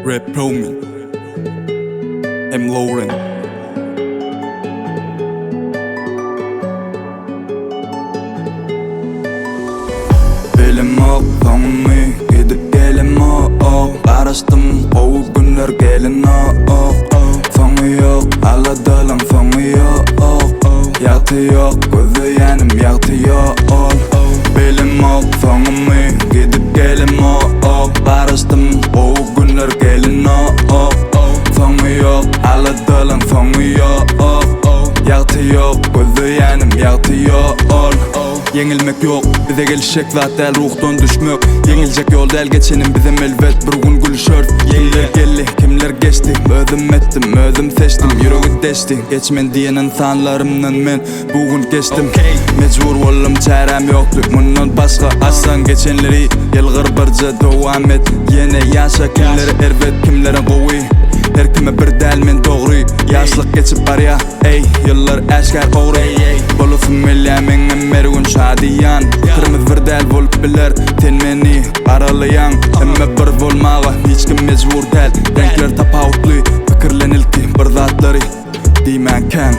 Rap pro men Hem Lowren. Bilemok soňumy gidip gelemok Garaşdym gowy günler gelenok Soňy ýok aladalaň soňy ýok Ýagty ýok gözleýänim ýagty ýol Bilemok soňumy gidip gelemok Garaşdym gowy günler gelenok Soňy ýok aladalaň soňy ýok Ýagty ýok gözleýänim ýagty ýol Ýeňilmek ýok bize gelişjek zat däl ruhdan düşmek Ýeňiljek ýol däl geçenim bizem elbet bir gün gülüşeris Kimler geldi kimler geçdi özüm etdim özüm seçdim Ýüregi deşdi geçmen diýen ynsanlarymdan men bu gün geçdim Mejbur boldum çäräm ýokdy mundan başga Açsaň geçenleri ýylgyr birje dowam et Ýene ýaşa kimlere erbet kimlere gowy Her kime bir däl men dogry Ýaşlyk geçip barýa eý ýyllar äşgär ogry Bolasym gelýä meňem her gün şadyýan Pikirimiz bir däl bolup biler sen meni garalaýaň Hemme bir bolmaga hiç kim mejbur däl Reňkler tapawutly pikirlen ilki bir zatlary diýmänkäň.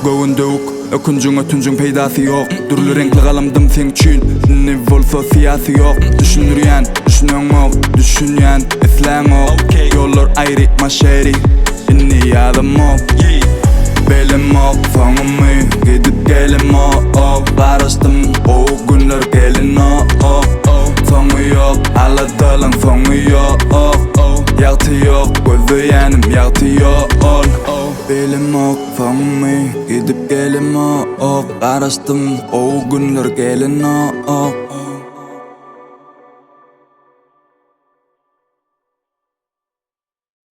Göwün döwük, ökünjiň ötünjiň peýdasy ýok Dürli reňkli galamdym seň üçin, indi bolsa syýasy ýok Düşündirýän, düşüneňok, düşünýän, isläňok Ýollar aýry, maşeri, indi ýazamok Bilemok soňumy, gidip gelemok Garaşdym, gowy günler gelenok Soňy ýok, aladalaň soňy ýok Ýagty ýok, gözleýänim ýagty ýol Bilemok soňumy, gidip gelemok Garaşdym, gowy günler gelenok.